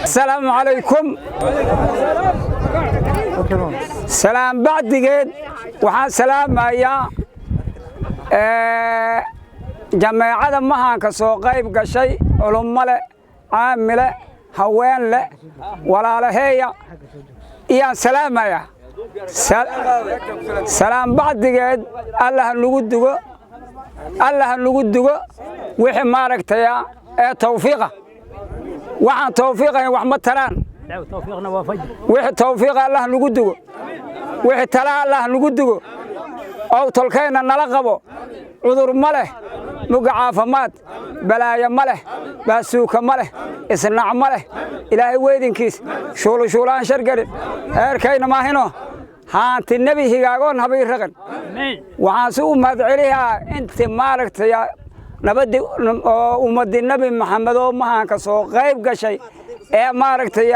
Asalaamu calaykum. Salaam bacdigeed, waxaan salaamayaa jameecada mahaanka soo qayb gashay, culummo leh, caamile, haween leh, walaalaheeya iyaan salaamayaa. Salaam bacdigeed, Allah nagu dugo, Allah nagu dugo wixii maaragtaya ee tawfiiqa. Waxaan tawfiiqayn wax ma taraan. Wixii tawfiiqa Allah nagu dugo, wixii talaa Allah nagu dugo, ow tolkayna nala qabo. Cudur ma leh, muga caafimaad, balaayo ma leh, baasuuka ma leh, isnac ma leh. Ilaahay weydinkiis shuulushuulaan shargelin heerkayna maahino haanti nebi higaagoon habii raqan. Waxaan si u mahadceliyaa intii maaragtay nabadii oo ummadii Nebi Maxamed oo mahaanka soo qayb gashay ee maaragtay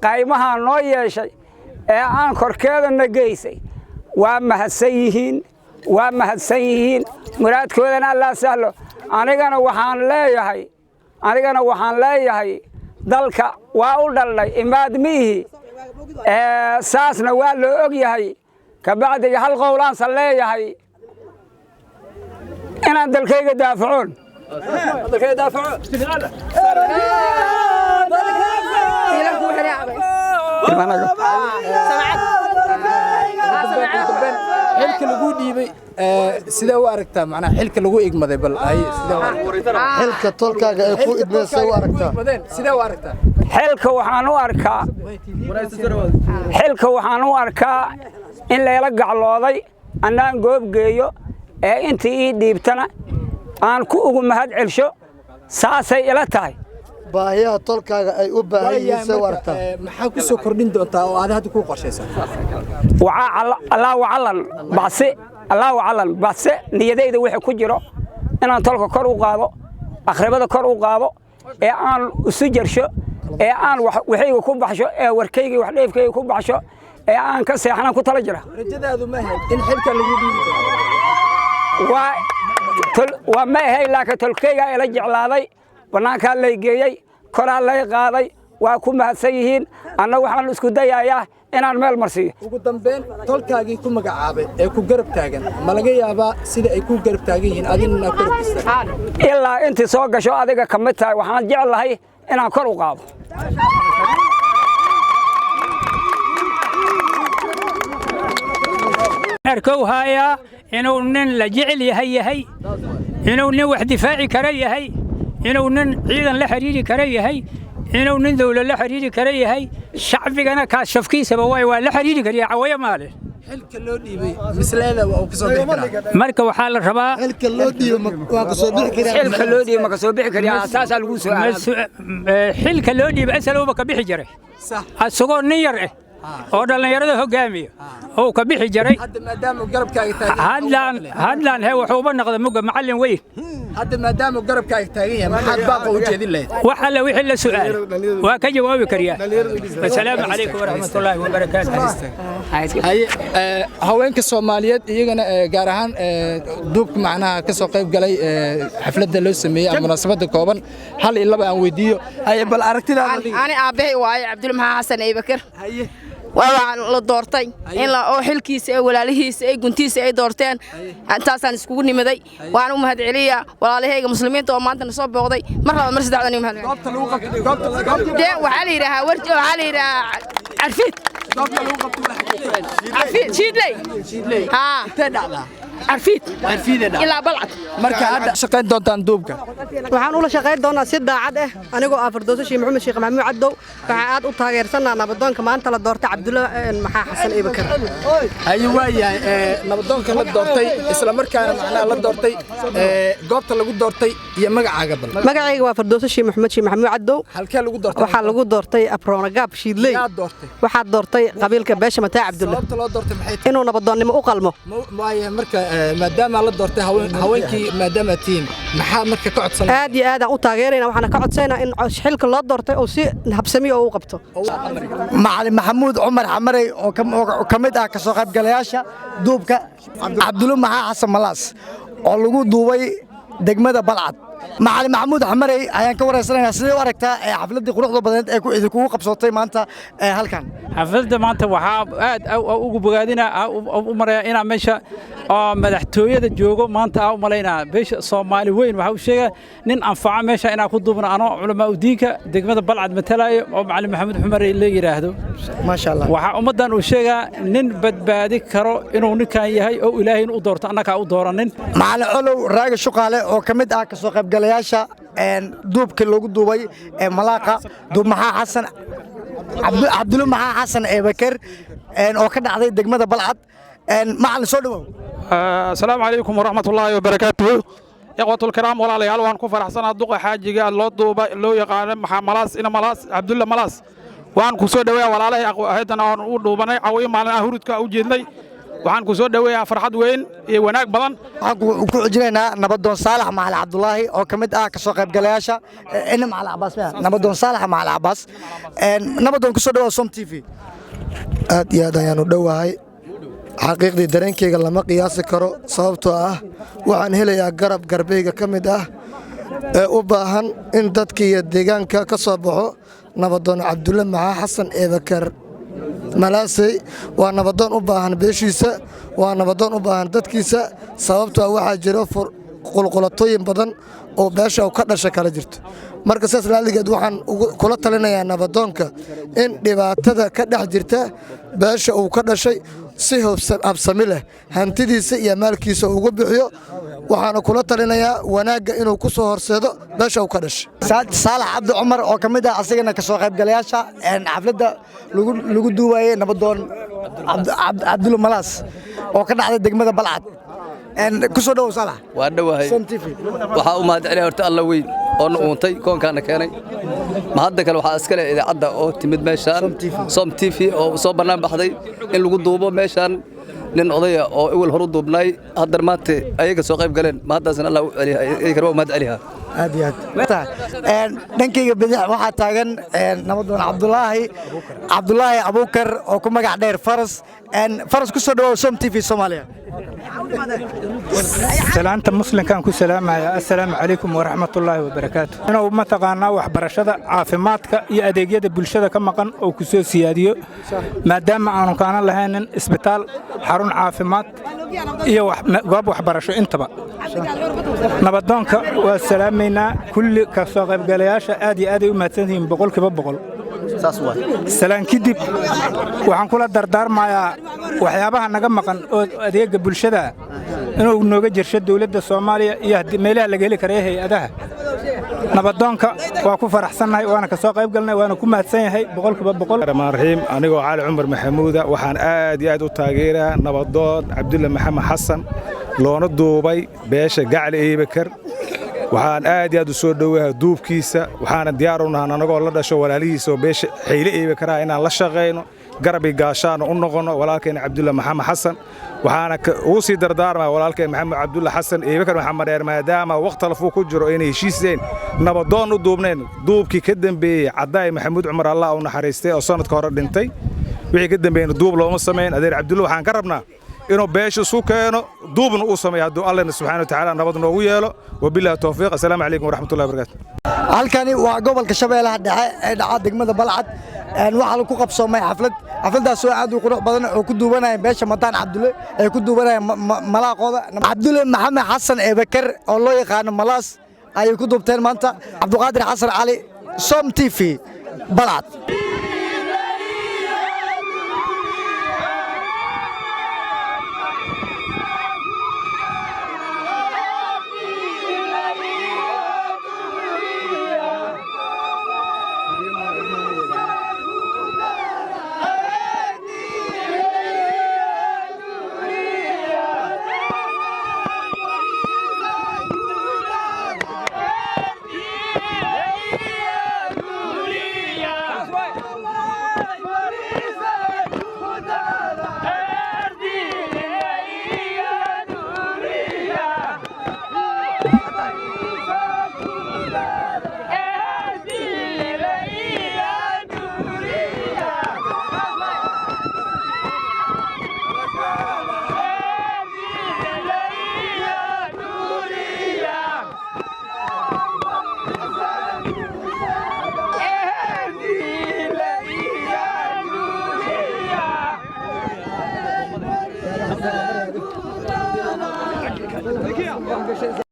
qaymaha noo yeeshay ee aan korkeedana geysay. Waa mahadsan yihiin, waa mahadsan yihiin. Muraadkoodana Allah sahlo. Anigana waxaan leeyahay dalka waa u dhalnay, imaad miihi, saasna waa loo og yahay. Kabacdiga hal qowlaansan leeyahay: inaan dalkayga daafacoon. Xilka lagu dhiibay sidee u aragtaa? Macnaha xilka lagu igmaday, bal ay sidee u aragtaa? Xilka tolkaaga ay ku idmeen sidee u aragtaa? Sidee u aragtaa? Xilka waxaan u arkaa in layla gaclooday, annaan goob geeyo ee intii ii dhiibtana aan ku ugu mahad celsho. Saasay ila tahay. Baahiyaha tolkaaga ay u baahan yihiin sidee u aragtaa? Maxaa ku soo kordhin doontaa oo aad hadda ku qorshaysan? Allaa wacalan bacse, allaa wacalan bacse. Niyadayda wixii ku jiro inaan tolka kor u qaado, akhribada kor u qaado, ee aan isu jarsho, ee aan waxayga ku baxsho, ee warkayga wax dheefkayga ku baxsho, ee aan ka seexanaan ku tala jira. Rajadaadu ma ahayd in xilka lagu dhiibi Waa ma ahay, laakiin tolkaygaa ila jeclaaday, bannaankaa lay geeyey, koraa lay qaaday. Waa ku mahadsan yihiin. Anna waxaan isku dayayaa inaan meel marsiiyo. Ugu dambeyn, tolkaagii ku magacaabay ee ku garab taagan, ma laga yaabaa sida ay ku garab taagan yihiin adina inaad garab istaagto? Ilaa intii soo gasho adiga ka mid tahay, waxaan jeclahay inaan kor u qaado. Arkow hayaa inuu nin la jecel yahay yahay, inuu nin wax difaaci kara yahay, inuu nin ciidan la xiriiri kara yahay, inuu nin dawlad la xiriiri kara yahay. Shacbigana kaas shafkiisaba waay waa la xiriiri kariya cawayo maale. Xilka loo dhiibay misleeda waa uu ka soo bixi karaa? Marka waxaa la rabaa Xilka loo dhiibay waa ka soo bixi karaa? Xilka loo dhiibay ma ka soo bixi kariyaa? Saasaa lagu soo Xilka loo dhiibay asalowba ka bixi jiray, asagoo nin yar ah oo dhallinyarada hogaamiya oo ka bixi jiray. Hadda maadaama garabkaaga taagan Hadlaan hadlaan he wuxuuba noqday muga macallin weyn. Hadda maadaama garabkaaga taagan yahay, maxaad baaqa u jeedin lahayd? Wax alle wixii la su'aal waa ka jawaabi kariyaa. Wasalaamu calaykum waraxmatullaahi wabarakaatu. Haye, haweenka Soomaaliyeed iyagana, gaar ahaan duubka macnaha ka soo qayb galay xafladda loo sameeyey ama munaasabadda kooban, hal iyo laba aan weydiiyo. Haye, bal aragtidaada adiga. Ani aabbahay waaye Cabdul Maxaa Xasan Eybakar. Waa la doortay in la oo xilkiisa ee walaalihiisa ay guntiisa ay doorteen. Intaasaan iskugu nimiday. Waan u mahadceliyaa walaalahayga muslimiinta oo maanta na soo booqday. Mar labaad, mar saddexdan u mahadceliyaa. Dee waxaa la yidhaahaa warji, waxaa la yidhaahaa Carfiid, Carfiid Shiidley. Haa. Intee dhacdaa? Carfiid. Carfiidee dhacdaa. Ilaa Balcad. Marka hadda shaqayn doontaan duubka? Waxaan ula shaqayn doonaa si daacad ah, anigoo ah Fardooso Sheekh Maxamed Sheekh Maxamuud Cadow. Waxaan aad u taageersanaa nabadoonka maanta la doortay, Cabdulla Maxaa Xasan Ibakar. Haye, waa yahay, nabadoonka la doortay, isla markaana macnaha la doortay, goobta lagu doortay iyo magacaaga bal. Magacayga waa Fardooso Sheekh Maxamed Sheekh Maxamuud Cadow. Halkee lagu doortay? Waxaa lagu doortay Aproona Gaab Shiidley. Yaa doortay? Waxaa doortay qabiilka beesha Mataa Cabdulla. Sababta loo doortay maxay tahay? Inuu nabadoonnimo u qalmo. Waayahay, marka Maadaama la doortay haweenkii, maadaama aad tihiin, maxaa marka ka codsanaya? Aad iyo aad aan u taageerayna, waxaana ka codsaynaa in xilka loo doortay oo si habsami oo u qabto. Macalin Maxamuud Cumar Xamarey oo ka mid ah ka soo qaybgalayaasha duubka Cabdulle Maxaa Xasan Malaas oo lagu duubay degmada Balcad, Macalin Maxamuud Xamarey ayaan ka wareysanaynaa. Sidee u aragtaa xafladdii quruxda badeed ee idinkugu qabsootay maanta halkan? Xafladda maanta waxaa aad ugu bogaadina u maraya inaa meesha oo madaxtooyada joogo maanta aa u malaynaa. Beesha Soomaali weyn waxaa u sheegaa nin anfaca meesha inaa ku duubna, anoo culamaa udiinka degmada Balcad matalaayo oo Macalin Maxamuud Xumar la yidhaahdo. Maasha Allah. Waxaa ummaddan uu sheegaa nin badbaadi karo inuu ninkan yahay oo Ilaahayna u doorto, annagaa u dooranin. Macalin Colow Raaga Shuqaale oo ka mid ah ka soo qaybgalayaasha duubka loogu duubay malaaqa duub Maxaa Xasan Cabdulle Maxaa Xasan Eebakar oo ka dhacday degmada Balcad, macalin, soo dhawow. Asalaamu calaykum waraxmatullaahi wabarakaatuhu, ikhwatul kiraam, walaalayaal. Waan ku faraxsanaa duqa xaajiga loo duuba loo yaqaano Maxaa Malaas ina Malaas Cabdulle Malaas. Waan ku soo dhoweeyaa walaalahay haddana waan u dhuubanay cawiyo maalin ah hurudka u jeednay. Waxaan ku soo dhoweeyaa farxad weyn iyo wanaag badan. Waxaan ku xujinaynaa nabadoon Saalax Macali Cabdulaahi oo ka mid ah ka soo qaybgalayaasha ina Macali Cabaas miya? Nabadoon Saalax Macali Cabaas, nabadoon, ku soo dhawaad Som TV. Aad iyo aad ayaan u dhowahay. Xaqiiqdii dareenkayga lama qiyaasi karo, sababtoo ah waxaan helayaa garab garbeyga ka mid ah ee u baahan in dadka iyo deegaanka ka soo baxo. Nabadoon Cabdulle Maxaa Xasan Eebakar Malaasey waa nabadoon u baahan beeshiisa, waa nabadoon u baahan dadkiisa, sababtoo ah waxaa jiro qulqulatooyin badan oo beesha ka dhasha kala jirto. Marka sidaas laaligeed waxaan kula talinayaa nabadoonka in dhibaatada ka dhex jirta beesha uu ka dhashay si habsami leh hantidiisa iyo maalkiisa ugu bixiyo. Waxaana kula talinayaa wanaagga inuu ku soo horseedo beesha uu ka dhashay. Saalax Cabdi Cumar oo ka mid ah asigana ka soo qaybgalayaasha xafladda lagu duubayay nabadoon Cabdulle Malaas oo ka dhacday degmada Balcad, ku soo dhawow, Saalax. Waa dhowahay. Som TV. Waxaa u mahad celiya horta Alla weyn oo na uuntay, koonkaana keenay. Ma hadda kale waxaa iska leh idaacadda oo timid meeshaan, Som TV, oo soo bannaan baxday in lagu duubo meeshaan nin odaya oo ewel horu duubnaay, haddana maanta ayaga soo qayb galeen. Ma haddaasna Allah u celiya, ayagana waa u mahad celiyaa. Aad iyo aad. Dhankayga bidix waxaa taagan nabadoon Cabdulaahi Abuukar oo ku magac dheer Faras. Faras, ku soo dhawow Som TV Soomaaliya. Salaanta muslimkaan ku salaamaya, assalaamu calaykum waraxmatullaahi wabarakaatu. Inuu mataqaanaa waxbarashada, caafimaadka iyo adeegyada bulshada ka maqan oo ku soo siyaadiyo, maadaama aanu kaana lahaynin isbitaal, xarun caafimaad iyo goob waxbarasho intaba. Nabadoonka waa salaamaynaa. Kulli ka soo qaybgalayaasha aad iyo aaday u mahadsan yihiin, 100%. Salaan kadib waxaan kula dardaarmayaa waxyaabaha naga maqan oo adeegga bulshada inuu nooga jirsho dowladda Soomaaliya iyo meelaha laga heli kara ee hay-adaha. Nabadoonka waa ku faraxsannahay, waana ka soo qayb galnay, waana ku mahadsan yahay 100%. Raxmaan raxiim. Anigoo Cali Cumar Maxamuuda, waxaan aad iyo aad u taageeraa nabadoon Cabdulle Maxamed Xasan loona duubay beesha Gacli Eebakar. Waxaan aad iyo aad u soo dhowaha duubkiisa, waxaana diyaar u nahan anagoo la dhasho walaalihiisa oo beesha Xayle Eebakaraha inaan la shaqayno, garab iyo gaashaana u noqonno walaalkeena Cabdulle Maxamed Xasan. Waxaana ugu sii dardaarmaya walaalkeen Maxamed Cabdulle Xasan Eebakar Maxamed Dheer, maadaama waqti lafuu ku jiro inay heshiiseen nabadoon u duubneen duubkii ka dambeeyey Caddaay Maxamuud Cumar, Allah u naxariistay, oo sanadka hore dhintay. Wixii ka dambeeyena duub looma samayn. Adeer Cabdulle waxaan ka rabnaa inuu beesha isu keeno, duubna uu sameeyo, hadduu Allena subxaana wa tacaala nabad noogu yeelo. Wabillahi towfiiq. Assalaamu calaykum waraxmatullahi wabarakaatu. Halkani waa gobolka Shabeellaha Dhexe ee dhaca degmada Balcad. Waxaa lagu qabsoomay xaflad, xafladdaas oo aad u qurux badan oo ku duubanayeen beesha Mataan Cabdulle ay ku duubanayeen malaaqooda Cabdulle Maxamed Xasan Eebakar oo loo yaqaano Malaas ayay ku duubteen maanta. Cabduqaadir Xasan Cali, Som TV, Balcad.